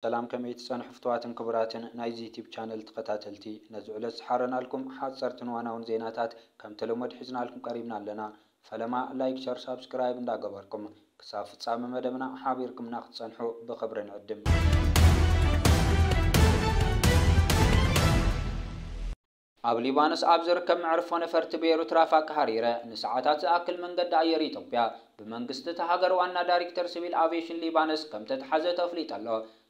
ሰላም፣ ከመይ ትጸንሑ ፍትዋትን ክቡራትን ናይዚ ዩቲዩብ ቻነል ተኸታተልቲ? ነዚ ዕለት ዝሓረናልኩም ሓጸርትን ዋናውን ዜናታት ከም ተለመዱ ሒዝናልኩም ቀሪብና ኣለና። ፈለማ ላይክ፣ ሸር፣ ሳብስክራይብ እንዳገበርኩም ክሳብ ፍጻመ መደብና ሓቢርኩምና ክትጸንሑ ብኽብሪ ንዕድም። ኣብ ሊባኖስ ኣብ ዝርከብ መዕርፎ ነፈርቲ ቤይሩት ራፋ ካሃሪረ ንሰዓታት ዝኣክል መንገዲ ኣየር ኢትዮጵያ ብመንግስቲ እታ ሃገር ዋና ዳይሬክተር ሲቪል ኣቪዬሽን ሊባኖስ ከም ተተሓዘ ተፍሊጡ ኣሎ።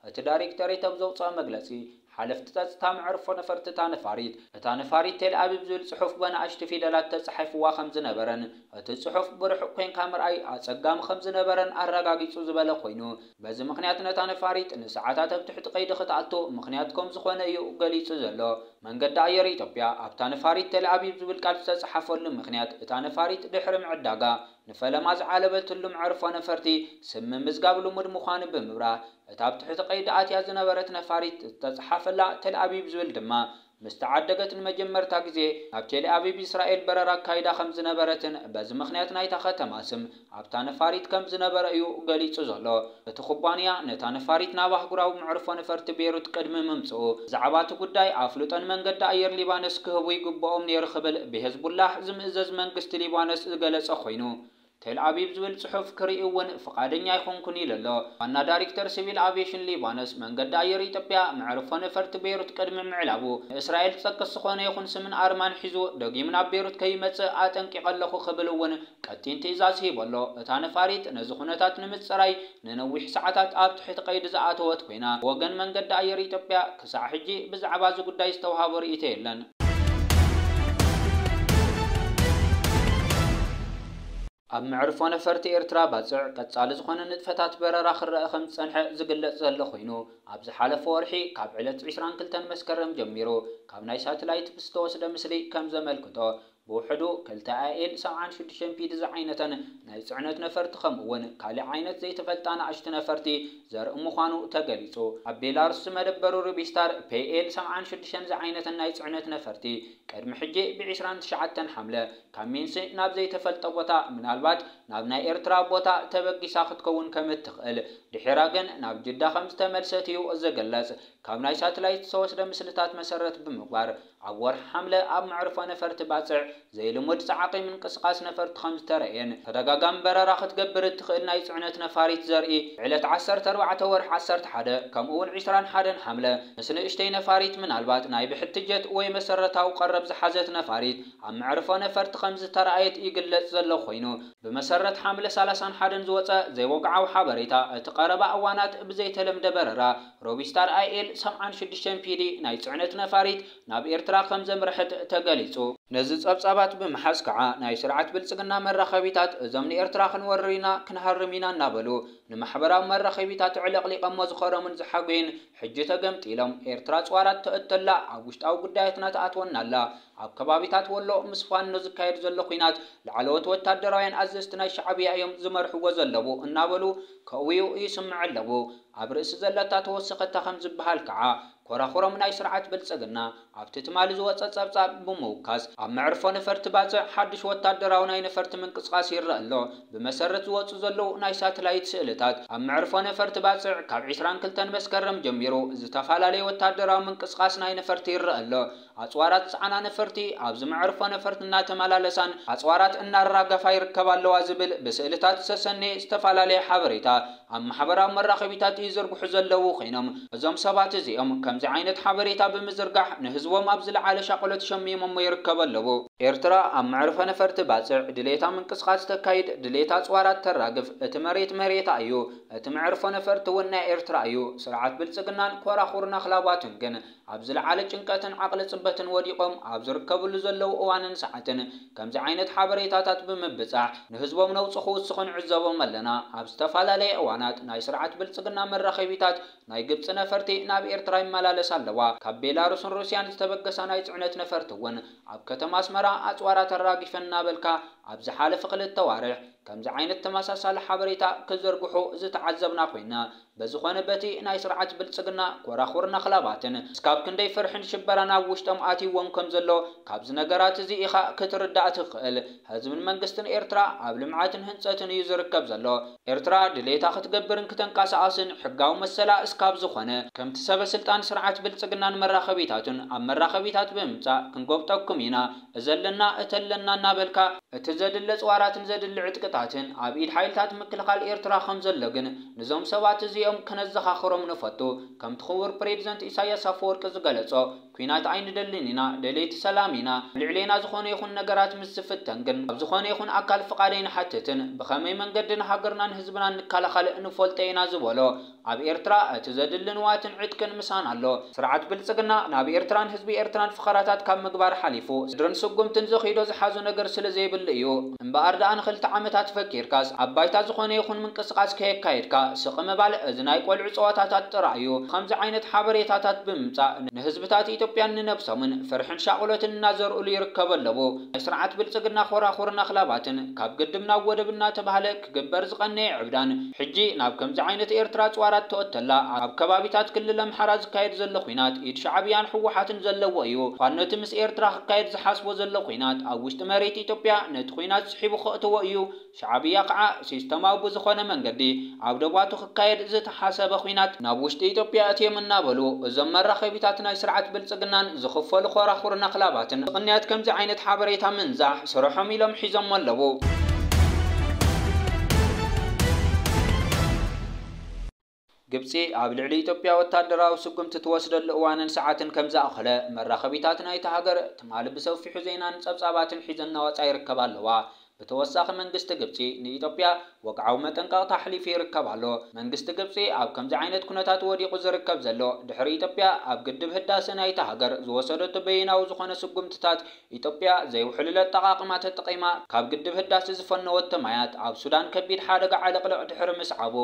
እቲ ዳይሬክተሬት ኣብ ዘውፅኦ መግለፂ፣ ሓለፍቲ ጸጥታ መዕርፎ ነፈርቲ እታ ነፋሪት፣ እታ ነፋሪት ቴል ኣቪቭ ዝብል ጽሑፍ ብናእሽቱ ፊደላት ተጻሒፍዋ ከም ዝነበረን እቲ ጽሑፍ ብርሑቕ ኮይንካ ምርኣይ ኣጸጋሚ ከም ዝነበረን ኣረጋጊጹ ዝበለ ኮይኑ፣ በዚ ምኽንያት ነታ ነፋሪት ንሰዓታት ኣብ ትሕቲ ቀይዲ ክትኣቱ ምኽንያት ከም ዝኾነ እዩ ገሊጹ ዘሎ። መንገዲ ኣየር ኢትዮጵያ ኣብታ ነፋሪት ቴል ኣቪቭ ዝብል ቃል ዝተጻሓፈሉ ምኽንያት፣ እታ ነፋሪት ድሕሪ ምዕዳጋ ንፈለማ ዝዓለበትሉ መዕርፎ ነፈርቲ ስም ምምዝጋብ ልሙድ ምዃኑ ብምብራህ፣ እታ ኣብ ትሕቲ ቀይዲ ኣትያ ዝነበረት ነፋሪት ዝተጻሓፈላ ቴል ኣቪቭ ዝብል ድማ ምስ ተዓደገት ንመጀመርታ ግዜ ናብ ቴል ኣቪቭ እስራኤል በረራ ኣካይዳ ከም ዝነበረትን በዚ ምኽንያት ናይታ ከተማ ስም ኣብታ ነፋሪት ከም ዝነበረ እዩ ገሊጹ ዘሎ። እቲ ኩባንያ ነታ ነፋሪት ናብ ኣህጉራዊ መዕርፎ ነፈርቲ ቤይሩት ቅድሚ ምምጽኡ ብዛዕባ እቲ ጉዳይ ኣፍልጦ ንመንገዲ ኣየር ሊባኖስ ክህቡ ይግብኦም ነይሩ ክብል ብሄዝቡላህ ዝምእዘዝ መንግስቲ ሊባኖስ ዝገለጸ ኮይኑ፣ ቴል ኣቪቭ ዝብል ጽሑፍ ክርኢ እውን ፍቓደኛ ኣይኮንኩን ኢሉ ኣሎ። ዋና ዳይሬክተር ሲቪል ኣቪዬሽን ሊባኖስ መንገዲ ኣየር ኢትዮጵያ መዕርፎ ነፈርቲ ቤይሩት ቅድሚ ምዕላቡ ንእስራኤል ዝጠቅስ ዝኾነ ይኹን ስምን ኣርማን ሒዙ ደጊሙ ናብ ቤይሩት ከይመጽእ ኣጠንቂቐ ኣለኹ ክብል እውን ቀጢን ትእዛዝ ሂቡ ኣሎ። እታ ነፋሪት ነዚ ኩነታት ንምጽራይ ንነዊሕ ሰዓታት ኣብ ትሕቲ ቀይዲ ዝኣተወት ኮይና፣ ወገን መንገዲ ኣየር ኢትዮጵያ ክሳዕ ሕጂ ብዛዕባ እዚ ጉዳይ ዝተውሃቦ ርእይቶ የለን። ኣብ መዕርፎ ነፈርቲ ኤርትራ ባጽዕ ቀጻሊ ዝኾነ ንጥፈታት በረራ ክረአ ከም ዝጸንሐ ዝግለጽ ዘሎ ኮይኑ፣ ኣብ ዝሓለፈ ወርሒ ካብ ዕለት ዕስራን ክልተን መስከረም ጀሚሩ ካብ ናይ ሳተላይት ብዝተወስደ ምስሊ ከም ዘመልክቶ፣ ብውሕዱ ክልተ ኣይኤል ሰብዓን ሽዱሽተን ፒዲ ዝዓይነተን ናይ ጽዕነት ነፈርቲ ከምኡ እውን ካሊእ ዓይነት ዘይተፈልጣ ንኣሽቱ ነፈርቲ ዘርኢ ምዃኑ ተገሊጹ። ኣብ ቤላሩስ ዝመደበሩ ሩቢስታር ፔኤል ሰብዓን ሽዱሽተን ዝዓይነተን ናይ ጽዕነት ነፈርቲ ቅድሚ ሕጂ ብ ዕስራን ትሽዓተን ሓምለ ካብ ሚንስ ናብ ዘይተፈልጠ ቦታ፣ ምናልባት ናብ ናይ ኤርትራ ቦታ ተበጊሳ ክትከውን ከም እትኽእል፣ ድሒራ ግን ናብ ጅዳ ከም ዝተመልሰት እዩ ዝግለጽ። ካብ ናይ ሳተላይት ዝተወስደ ምስልታት መሰረት ብምግባር፣ ኣብ ወርሒ ሓምለ ኣብ መዕርፎ ነፈርቲ ባጽዕ ዘይልሙድ ጸዓቒ ምንቅስቓስ ነፈርቲ ከም ዝተረእየን ተደጋጋሚ በረራ ክትገብር እትኽእል ናይ ጽዕነት ነፋሪት ዘርኢ፣ ዕለት ዓሰርተ ኣርባዕተ ወርሒ ዓሰርተ ሓደ ከምኡ እውን ዕስራን ሓደን ሓምለ ምስ ንእሽተይ ነፋሪት፣ ምናልባት ናይ ብሕቲ ጀት ወይ መሰረታዊ ቀረብ ዝሓዘት ነፋሪት ኣብ መዕርፎ ነፈርቲ ከም ዝተረኣየት ይግለጽ ዘሎ ኮይኑ፣ ብመሰረት ሓምለ ሰላሳን ሓደን ዝወጸ ዘይወግዓዊ ሓበሬታ፣ እቲ ቀረባ እዋናት ብዘይተለምደ በረራ ሮቢስታር ኣይኤል ሰብዓን ሽዱሽተን ፒዲ ናይ ጽዕነት ነፋሪት ናብ ኤርትራ ከም ዘምርሐት ተገሊጹ። ነዚ ጸብጻባት ብምሓዝ ከዓ ናይ ስርዓት ብልጽግና መራኸቢታት፣ እዞም ንኤርትራ ክንወርር ኢና፣ ክንሃርም ኢና እናበሉ ንማሕበራዊ መራኸቢታት ዕለቕሊቐሞ ዝኸረሙን ዝሓጎዩን ሕጂ ተገምጢሎም፣ ኤርትራ ኣጽዋራት ተእተላ፣ ኣብ ውሽጣዊ ጉዳያትና ትኣትወና ኣላ፣ ኣብ ከባቢታት ወሎ ምስ ፋኖ ዝካየድ ዘሎ ኲናት ላዕለዎት ወታደራውያን ኣዘዝቲ ናይ ሻዕብያ እዮም ዝመርሕዎ ዘለዉ እናበሉ ከእውዩ ይስምዑ ኣለዉ። ኣብ ርእሲ ዘለታ ተወሰኸታ ከም ዝበሃል ከዓ፣ ኮራኹሮም ናይ ስርዓት ብልጽግና ኣብቲ ትማሊ ዝወጸ ጸብጻብ ብምውካስ፣ ኣብ መዕርፎ ነፈርቲ ባጽዕ ሓድሽ ወታደራዊ ናይ ነፈርቲ ምንቅስቓስ ይረአ ኣሎ። ብመሰረት ዝወጹ ዘለዉ ናይ ሳተላይት ስእልታት፣ ኣብ መዕርፎ ነፈርቲ ባጽዕ ካብ ዕስራን ክልተን መስከረም ጀሚሩ ዝተፈላለየ ወታደራዊ ምንቅስቓስ ናይ ነፈርቲ ይረአ ኣሎ። ኣጽዋራት ዝጸዓና ነፈርቲ ኣብዚ መዕርፎ ነፈርቲ እናተመላለሳን ኣጽዋራት እናራገፋ ይርከባ ኣለዋ ዝብል ብስእልታት ዝተሰነየ ዝተፈላለየ ሓበሬታ ኣብ ማሕበራዊ መራኸቢታት ይዝርግሑ ዘለዉ ኮይኖም፣ እዞም ሰባት እዚኦም ከምዚ ዓይነት ሓበሬታ ብምዝርጋሕ ንህዝቦም ኣብ ዝለዓለ ሻቕሎት ሸሚሞሞ ይርከቡ ኣለዉ። ኤርትራ ኣብ መዕርፎ ነፈርቲ ባጽዕ ድሌታ ምንቅስቓስ ተካይድ፣ ድሌታ ኣጽዋራት ተራግፍ። እቲ መሬት መሬታ እዩ፣ እቲ መዕርፎ ነፈርቲ እውን ናይ ኤርትራ እዩ። ስርዓት ብልጽግናን ኮራኹር ናኽላባቱን ግን ኣብ ዝለዓለ ጭንቀትን ዓቕሊ ጽበትን ወዲቖም ኣብ ዝርከብሉ ዘለዉ እዋንን ሰዓትን፣ ከምዚ ዓይነት ሓበሬታታት ብምብጻሕ ንህዝቦም ነውጺ ክውስኹ ንዕዘቦም ኣለና። ኣብ ዝተፈላለየ እዋናት ናይ ስርዓት ብልጽግና መራኸቢታት ናይ ግብጺ ነፈርቲ ናብ ኤርትራ ይመላለሳ ኣለዋ። ካብ ቤላሩስን ሩስያን ዝተበገሳ ናይ ጽዕነት ነፈርቲ እውን ኣብ ከተማ ኣስመራ ኣጽዋራት ኣራጊፈን እናበልካ ኣብ ዝሓለፈ ክልተ ዋርሕ ከምዚ ዓይነት ተመሳሳሊ ሓበሬታ ክዝርግሑ ዝተዓዘብና ኮይና፣ በዝኾነ በቲ ናይ ስርዓት ብልጽግና ኮራኹር ነኽላባትን እስካብ ክንደይ ፍርሕን ሽበራን ኣብ ውሽጦም ኣትይዎም ከም ዘሎ ካብዚ ነገራት እዚ ኢኻ ክትርዳእ ትኽእል። ህዝብን መንግስትን ኤርትራ ኣብ ልምዓትን ህንጸትን እዩ ዝርከብ ዘሎ። ኤርትራ ድሌታ ክትገብርን ክትንቀሳቐስን ሕጋዊ መሰላ እስካብ ዝኾነ፣ ከምቲ ሰበ ስልጣን ስርዓት ብልጽግናን መራኸቢታቱን ኣብ መራኸቢታት ብምምጻእ ክንጎብጠኩም ኢና፣ እዘለና እተለና እናበልካ እቲ ዘድለ ጽዋራትን ዘድሊ ዕጥቅታትን ኣብ ኢድ ሓይልታት ምክልኻል ኤርትራ ከም ዘሎ ግን ንዞም ሰባት እዚኦም ከነዘኻኽሮም ንፈቱ። ከምቲ ክቡር ፕሬዚደንት ኢሳያስ ኣፈወርቂ ዝገለጾ፣ ኲናት ኣይንደልን ኢና፣ ደለይቲ ሰላም ኢና። ልዕሌና ዝኾነ ይኹን ነገራት ምስ ዝፍተን ግን ኣብ ዝኾነ ይኹን ኣካል ፍቓድ ኣይንሓትትን። ብኸመይ መንገዲ ንሃገርናን ህዝብናን ንከላኸል ንፈልጦ ኢና ዝበሎ፣ ኣብ ኤርትራ እቲ ዘድሊ ንዋትን ዕጥቅን ምሳና ኣሎ። ስርዓት ብልጽግና ናብ ኤርትራን ህዝቢ ኤርትራን ፍኸራታት ካብ ምግባር ሓሊፉ ስድርን ስጉምትን ዘኺዶ ዝሓዞ ነገር ስለ ዘይብሉ እዩ። እምበኣር ደኣ ንኽልተ ዓመታት ፈኪርካስ ኣብ ባይታ ዝኾነ ይኹን ምንቅስቓስ ከየካየድካ ስቕ ምባል እዚ ናይ ቆልዑ ጸዋታታት ጥራይ እዩ። ከምዚ ዓይነት ሓበሬታታት ብምምጻእ ንህዝብታት ኢትዮጵያን ንነብሶምን ፍርሕን ሻቕሎትን እናዘርእሉ ይርከቡ ኣለዉ። ናይ ስርዓት ብልጽግና ኮራኹርን ኣኽላባትን ካብ ግድብ ናብ ወደብ እናተባህለ ክግበር ዝቐነየ ዕብዳን ሕጂ ናብ ከምዚ ዓይነት ኤርትራ ጽዋራት ተወተላ ኣብ ከባቢታት ክልል ኣምሓራ ዝካየድ ዘሎ ኲናት ኢድ ሻዕብያን ህወሓትን ዘለዎ እዩ። እኳ ነቲ ምስ ኤርትራ ክካየድ ዝሓስቦ ዘሎ ኲናት ኣብ ውሽጢ መሬት ኢትዮጵያ ነቲ ኲናት ስሒቡ ከእትዎ እዩ። ሻዕብያ ከዓ ሲስተማዊ ብዝኾነ መንገዲ ኣብ ደባቱ ክካየድ ዝተሓሰበ ኲናት ናብ ውሽጢ ኢትዮጵያ ኣትዮም እናበሉ እዞም መራኸቢታት ናይ ስርዓት ብልጽግናን ዝኽፈሉ ኮራኹርን ኣኽላባትን ምኽንያት ከምዚ ዓይነት ሓበሬታ ምንዛሕ ስርሖም ኢሎም ሒዞም ኣለዉ። ግብጺ ኣብ ልዕሊ ኢትዮጵያ ወታደራዊ ስጉምቲ ትወስደሉ እዋንን ሰዓትን ከም ዝኣኸለ መራኸቢታት ናይታ ሃገር ትማሊ ብሰፊሑ ዜናን ጸብጻባትን ሒዘን እናወጻ ይርከባ ኣለዋ። ብተወሳኺ መንግስቲ ግብጺ ንኢትዮጵያ ወግዓዊ መጠንቀቕታ ኣሕሊፉ ይርከብ ኣሎ። መንግስቲ ግብጺ ኣብ ከምዚ ዓይነት ኩነታት ወዲቑ ዝርከብ ዘሎ ድሕሪ ኢትዮጵያ ኣብ ግድብ ህዳሰ ናይታ ሃገር ዝወሰደቶ በይናዊ ዝኾነ ስጉምትታት ኢትዮጵያ ዘይውሕሉል ኣጠቓቕማ ተጠቒማ ካብ ግድብ ህዳሰ ዝፈነወቶ ማያት ኣብ ሱዳን ከቢድ ሓደጋ ዕልቕልቕ ድሕሪ ምስዓቡ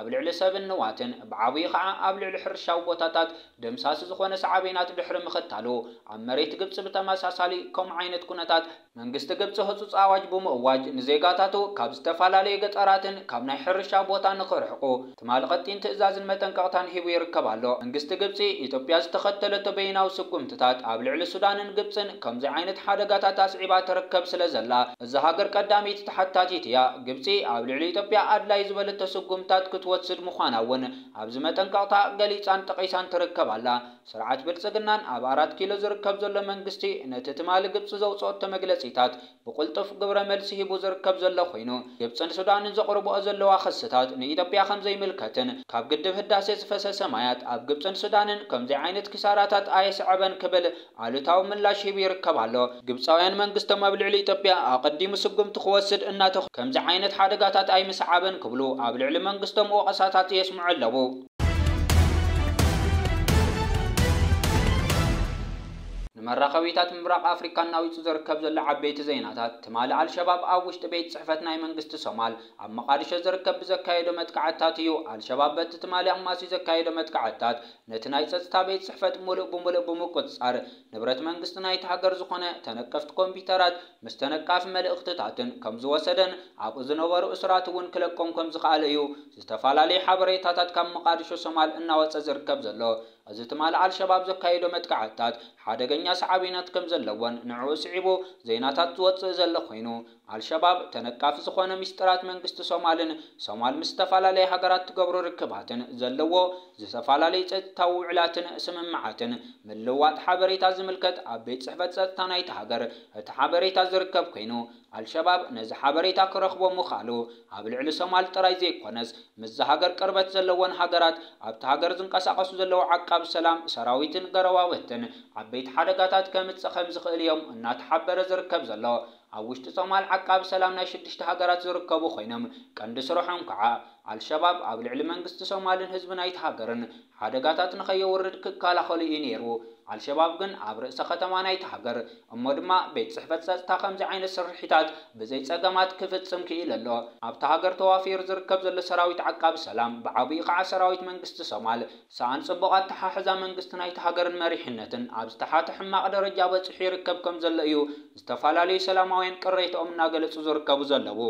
ኣብ ልዕሊ ሰብን ንዋትን ብዓብዩ ከዓ ኣብ ልዕሊ ሕርሻዊ ቦታታት ደምሳሲ ዝኾነ ሳዕቤናት ድሕሪ ምኽታሉ ኣብ መሬት ግብጺ ብተመሳሳሊ ከምኡ ዓይነት ኩነታት መንግስቲ ግብጺ ህጹጽ ኣዋጅ ብምእዋጅ ንዜጋታቱ ካብ ዝተፈላለዩ ገጠራትን ካብ ናይ ሕርሻ ቦታ ንኽርሕቁ ትማሊ ቀጢን ትእዛዝን መጠንቀቕታን ሂቡ ይርከብ ኣሎ። መንግስቲ ግብጺ ኢትዮጵያ ዝተኸተለቶ በይናዊ ስጉምትታት ኣብ ልዕሊ ሱዳንን ግብጽን ከምዚ ዓይነት ሓደጋታት ኣስዒባ ትርከብ ስለ ዘላ እዛ ሃገር ቀዳመይቲ ተሓታቲት እያ። ግብጺ ኣብ ልዕሊ ኢትዮጵያ ኣድላይ ዝበለቶ ስጉምትታት ክትወስድ ምዃና እውን ኣብዚ መጠንቀቕታ ገሊጻን ጠቒሳን ትርከብ ኣላ። ስርዓት ብልጽግናን ኣብ ኣራት ኪሎ ዝርከብ ዘሎ መንግስቲ ነቲ ትማሊ ግብጺ ዘውጽኦቶ መግለጺታት ብቕልጡፍ ግብረ መልሲ ሂቡ ዝርከብ ዘሎ ኮይኑ፣ ግብጽን ሱዳንን ዘቕርብኦ ዘለዋ ክስታት ንኢትዮጵያ ከም ዘይምልከትን ካብ ግድብ ህዳሴ ዝፈሰሰ ማያት ኣብ ግብጽን ሱዳንን ከምዚ ዓይነት ኪሳራታት ኣየስዐበን ክብል ኣሉታዊ ምላሽ ሂቡ ይርከብ ኣሎ። ግብጻውያን መንግስቶም ኣብ ልዕሊ ኢትዮጵያ ኣቐዲሙ ስጉምቲ ክወስድ እናተኹ ከምዚ ዓይነት ሓደጋታት ኣይምስዓበን ክብሉ ኣብ ልዕሊ መንግስቶም ወቐሳታት የስምዑ ኣለዉ። ንመራኸቢታት ምብራቕ ኣፍሪካ እናዊፁ ዝርከብ ዘሎ ዓበይቲ ዜናታት፣ ትማሊ ኣልሸባብ ኣብ ውሽጢ ቤት ጽሕፈት ናይ መንግስቲ ሶማል ኣብ መቓድሾ ዝርከብ ብዘካየዶ መጥቃዕትታት እዩ። ኣልሸባብ በቲ ትማሊ ኣማሲ ዘካየዶ መጥቃዕትታት ነቲ ናይ ጸጥታ ቤት ጽሕፈት ሙሉእ ብሙሉእ ብምቁጽጻር፣ ንብረት መንግስቲ ናይቲ ሃገር ዝኾነ ተነቀፍቲ ኮምፒውተራት ምስ ተነቃፊ መልእኽትታትን ከም ዝወሰደን ኣብኡ ዝነበሩ እሱራት እውን ክለቆም ከም ዝኸኣለ እዩ ዝተፈላለዩ ሓበሬታታት ካብ መቓድሾ ሶማል እናወጸ ዝርከብ ዘሎ። እዚ ትማሊ ኣልሸባብ ዘካየዶ መጥቃዕትታት ሓደገኛ ሳዕቤናት ከም ዘለዎን ንዕኡ ስዒቡ ዜናታት ዝወጽእ ዘሎ ኮይኑ፣ ኣልሸባብ ተነቃፊ ዝኾነ ሚስጥራት መንግስቲ ሶማልን ሶማል ምስ ዝተፈላለዩ ሃገራት ትገብሮ ርክባትን ዘለዎ ዝተፈላለዩ ጸጥታዊ ውዕላትን ስምምዓትን ምልውዋጥ ሓበሬታ ዝምልከት ኣብ ቤት ጽሕፈት ጸጥታ ናይቲ ሃገር እቲ ሓበሬታ ዝርከብ ኮይኑ፣ ኣልሸባብ ነዚ ሓበሬታ ክረኽቦ ምኽኣሉ ኣብ ልዕሊ ሶማል ጥራይ ዘይኮነስ ምስዛ ሃገር ቅርበት ዘለወን ሃገራት ኣብቲ ሃገር ዝንቀሳቐሱ ዘለዉ ዓቃብ ሰላም ሰራዊትን ገረዋወትን ዓበይቲ ሓደጋታት ከምጽእ ከም ዝኽእል እዮም እናተሓበረ ዝርከብ ዘሎ። ኣብ ውሽጢ ሶማል ዓቃብ ሰላም ናይ ሽዱሽተ ሃገራት ዝርከቡ ኮይኖም ቀንዲ ስርሖም ከዓ ኣልሸባብ ኣብ ልዕሊ መንግስቲ ሶማልን ህዝቢ ናይቲ ሃገርን ሓደጋታት ንኸየውርድ ክከላኸሉ እዩ ነይሩ። ኣልሸባብ ግን ኣብ ርእሰ ከተማ ናይቲ ሃገር እሞ ድማ ቤት ጽሕፈት ጸጥታ ከምዚ ዓይነት ስርሒታት ብዘይ ጸገማት ክፍጽም ክኢል ኣሎ። ኣብታ ሃገር ተዋፊሩ ዝርከብ ዘሎ ሰራዊት ዓቃቢ ሰላም፣ ብዓብኡ ከዓ ሰራዊት መንግስቲ ሶማል፣ ሰኣን ጽቡቕ ኣተሓሕዛ መንግስቲ ናይቲ ሃገርን መሪሕነትን ኣብ ዝተሓተ ሕማቕ ደረጃ በጺሑ ይርከብ ከም ዘሎ እዩ ዝተፈላለዩ ሰላማውያን ቅሬታኦም እናገለጹ ዝርከቡ ዘለዉ።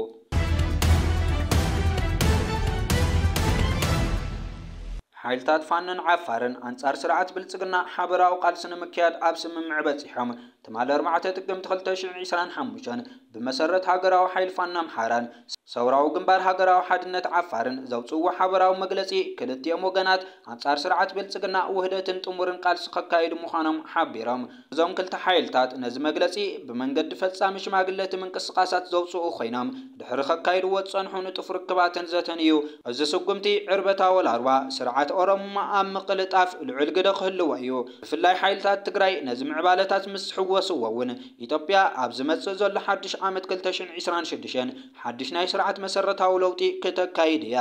ሓይልታት ፋኖን ዓፋርን ኣንጻር ስርዓት ብልጽግና ሓበራዊ ቃልሲ ንምክያድ ኣብ ስምምዕ በጺሖም። ትማሊ ኣርባዕተ ጥቅምቲ ክልተ ሽሕን ዕስራን ሓሙሽተን ብመሰረት ሃገራዊ ሓይሊ ፋኖ ኣምሓራን ሰውራዊ ግንባር ሃገራዊ ሓድነት ዓፋርን ዘውፅእዎ ሓበራዊ መግለፂ፣ ክልቲኦም ወገናት ኣንጻር ስርዓት ብልጽግና ውህደትን ጥሙርን ቃልሲ ከካይዱ ምዃኖም ሓቢሮም። እዞም ክልተ ሓይልታት ነዚ መግለጺ ብመንገዲ ፈጻሚ ሽማግለ እቲ ምንቅስቃሳት ዘውጽኡ ኮይኖም፣ ድሕሪ ከካይድዎ ዝጸንሑ ንጡፍ ርክባትን ዘተን እዩ። እዚ ስጉምቲ ዕርበታዊ ላርባ ስርዓት ኦሮማ ኣብ ምቕልጣፍ ልዑል ግደ ክህልዎ እዩ። ብፍላይ ሓይልታት ትግራይ ነዚ ምዕባለታት ምስ ዝሕወስዎ እውን፣ ኢትዮጵያ ኣብ ዝመጽእ ዘሎ ሓድሽ ዓመት ክልተ ሽሕን ዕስራን ሽዱሽተን ሓድሽ ናይ ስርዓት መሰረታዊ ለውጢ ክተካይድ እያ።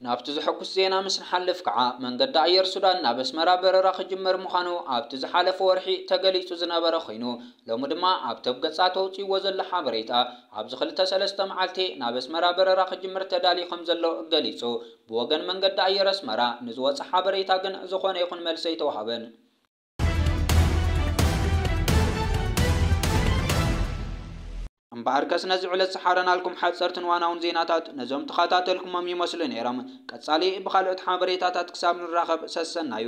ናብቲ ዘሐጉስ ዜና ምስ ንሓልፍ ከዓ፣ መንገዲ ኣየር ሱዳን ናብ ኣስመራ በረራ ክጅመር ምዃኑ ኣብቲ ዝሓለፈ ወርሒ ተገሊጹ ዝነበረ ኮይኑ፣ ሎሚ ድማ ኣብ ተብ ገጻ ተውጽእዎ ዘሎ ሓበሬታ፣ ኣብዚ ክልተ ሰለስተ መዓልቲ ናብ ኣስመራ በረራ ክጅምር ተዳልዩ ከም ዘሎ ገሊጹ። ብወገን መንገዲ ኣየር ኣስመራ ንዝወጸ ሓበሬታ ግን ዝኾነ ይኹን መልሲ ኣይተዋሃበን። እምበኣርከስ ነዚ ዕለት ዝሓረናልኩም ሓጸርትን ዋናውን ዜናታት ነዞም ተኸታተልኩሞም ይመስሉ ነይሮም። ቀጻሊ ብኻልኦት ሓበሬታታት ክሳብ ንራኸብ ሰሰናዩ።